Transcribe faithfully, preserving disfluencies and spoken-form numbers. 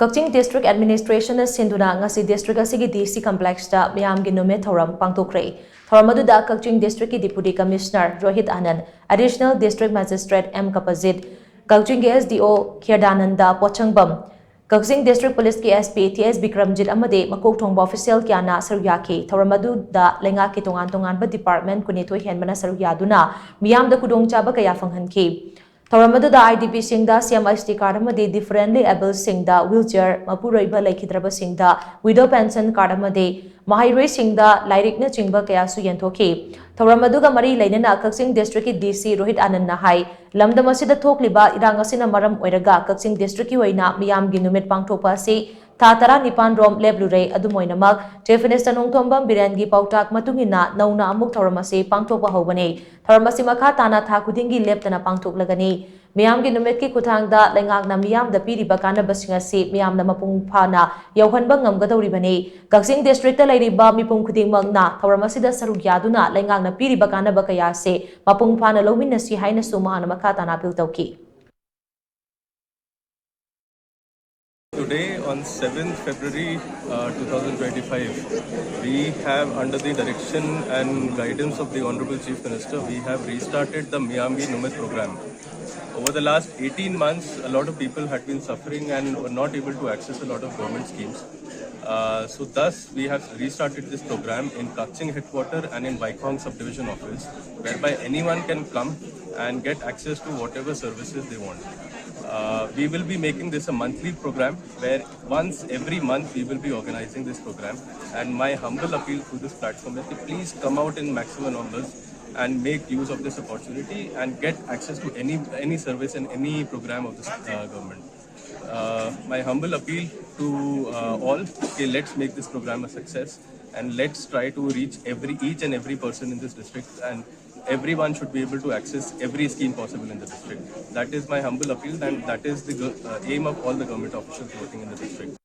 ꯀꯛꯆꯤꯡ District Administration ꯅ ꯁꯤꯟꯗꯨꯅ ꯉꯁꯤ district ꯑꯁꯤꯒꯤ D C complex ꯇ ꯃꯤꯌꯥꯝꯒꯤ ꯅꯨꯃꯤꯠ ꯊꯧꯔꯝ ꯄꯥꯡꯊꯣꯛꯈ꯭ꯔꯦ꯫ ꯊꯧꯔꯝ ꯑꯗꯨꯗ ꯀꯛꯆꯤꯡ district ꯀꯤ Deputy Commissioner Rohit Anand, Additional District Magistrate M ꯀꯄꯖꯤꯠ, ꯀꯛꯆꯤꯡꯒꯤ S D O ꯈꯦꯔꯗꯥꯅꯟꯗ ꯄꯣꯠꯁꯪꯕꯝ, ꯀꯛꯆꯤꯡ District Police ꯀꯤ S P T S Bikramjit ꯑꯃꯗꯤ ꯃꯀꯣꯛ ꯊꯣꯡꯕ official ꯀꯌꯥꯅ ꯁꯔꯨꯛ ꯌꯥꯈꯤ꯫ ꯊꯧꯔꯝ ꯑꯗꯨꯗ ꯂꯩꯉꯥꯛꯀꯤ ꯇꯣꯉꯥꯟ ꯇꯣꯉꯥꯟꯕ department ꯀꯨꯟꯅꯤꯊꯣꯏ ꯍꯦꯟꯕꯅ ꯁꯔꯨꯛ ꯌꯥꯗꯨꯅ ꯃꯤꯌꯥꯝꯗ ꯈꯨꯗꯣꯡꯆꯥꯕ ꯀꯌꯥ ꯐꯪꯍꯟꯈꯤ꯫ ꯊꯧꯔꯝ ꯑꯗꯨꯗ I D P ꯁꯤꯡꯗ C M S T card ꯑꯃꯗꯤ differently abled ꯁꯤꯡꯗ wheelchair, ꯃꯄꯨꯔꯣꯏꯕ ꯂꯩꯈꯤꯗ꯭ꯔꯕꯁꯤꯡꯗ widow pension card ꯑꯃꯗꯤ ꯃꯍꯩꯔꯣꯏꯁꯤꯡꯗ ꯂꯥꯏꯔꯤꯛꯅꯆꯤꯡꯕ ꯀꯌꯥꯁꯨ ꯌꯦꯟꯊꯣꯛꯈꯤ꯫ ꯊꯧꯔꯝ ꯑꯗꯨꯒ ꯃꯔꯤ ꯂꯩꯅꯅ ꯀꯛꯆꯤꯡ district ꯀꯤ D C ꯔꯣꯍꯤꯠ ꯑꯥꯅꯟꯗꯅ ꯍꯥꯏ, ꯂꯝꯗꯝ ꯑꯁꯤꯗ ꯊꯣꯛꯂꯤꯕ ꯏꯔꯥꯡ ꯑꯁꯤꯅ ꯃꯔꯝ ꯑꯣꯏꯔꯒ ꯀꯛꯆꯤꯡ district ꯀꯤ ꯑꯣꯏꯅ ꯃꯤꯌꯥꯝꯒꯤ ꯅꯨꯃꯤꯠ ꯄꯥꯡꯊꯣꯛꯄ ꯑꯁꯤ ꯊꯥ ꯇꯔꯥꯅꯤꯄꯥꯟ ꯔꯣꯝ ꯂꯦꯞꯂꯨꯔꯦ꯫ ꯑꯗꯨꯝ ꯑꯣꯏꯅꯃꯛ, Chief Minister ꯅꯣꯡꯊꯣꯝꯕꯝ ꯕꯤꯔꯦꯟꯒꯤ ꯄꯥꯎꯇꯥꯛ ꯃꯇꯨꯡ ꯏꯟꯅ ꯅꯧꯅ ꯑꯃꯨꯛ ꯊꯧꯔꯝ ꯑꯁꯤ ꯄꯥꯡꯊꯣꯛꯄ ꯍꯧꯕꯅꯤ꯫ ꯊꯧꯔꯝ ꯑꯁꯤ ꯃꯈꯥ ꯇꯥꯅ ꯊꯥ ꯈꯨꯗꯤꯡꯒꯤ ꯂꯦꯞꯇꯅ ꯄꯥꯡꯊꯣꯛꯂꯒꯅꯤ꯫ ꯃꯤꯌꯥꯝꯒꯤ ꯅꯨꯃꯤꯠꯀꯤ ꯈꯨꯠꯊꯥꯡꯗ ꯂꯩꯉꯥꯛꯅ ꯃꯤꯌꯥꯝꯗ ꯄꯤꯔꯤꯕ ꯀꯥꯟꯅꯕꯁꯤꯡ ꯑꯁꯤ ꯃꯤꯌꯥꯝꯅ ꯃꯄꯨꯡ ꯐꯥꯅ ꯌꯧꯍꯟꯕ ꯉꯝꯒꯗꯧꯔꯤꯕꯅꯤ꯫ ꯀꯛꯆꯤꯡ district ꯇ ꯂꯩꯔꯤꯕ ꯃꯤꯄꯨꯝ ꯈꯨꯗꯤꯡꯃꯛꯅ ꯊꯧꯔꯝ ꯑꯁꯤꯗ ꯁꯔꯨꯛ ꯌꯥꯗꯨꯅ ꯂꯩꯉꯥꯛꯅ ꯄꯤꯔꯤꯕ ꯀꯥꯟꯅꯕ ꯀꯌꯥ ꯑꯁꯤ ꯃꯄꯨꯡ ꯐꯥꯅ ꯂꯧꯃꯤꯟꯅꯁꯤ ꯍꯥꯏꯅꯁꯨ ꯃꯍꯥꯛꯅ ꯃꯈꯥ ꯇꯥꯅ appeal ꯇꯧꯈꯤ꯫ Today, on seventh February uh, two thousand twenty-five, we have, under the direction and guidance of the Honorable Chief Minister, we have restarted the Miyamgi Numit program. Over the last eighteen months, a lot of people had been suffering and were not able to access a lot of government schemes. Uh, so thus, we have restarted this program in Kakching headquarter and in Baikhong subdivision office, whereby anyone can come and get access to whatever services they want. Uh, we will be making this a monthly program where once every month we will be organizing this program. And my humble appeal through this platform is to please come out in maximum numbers and make use of this opportunity and get access to any any service and any program of this uh, government. Uh, my humble appeal to uh, all: okay, let's make this program a success and let's try to reach every each and every person in this district, and everyone should be able to access every scheme possible in the district. That is my humble appeal, and that is the uh, aim of all the government officials working in the district.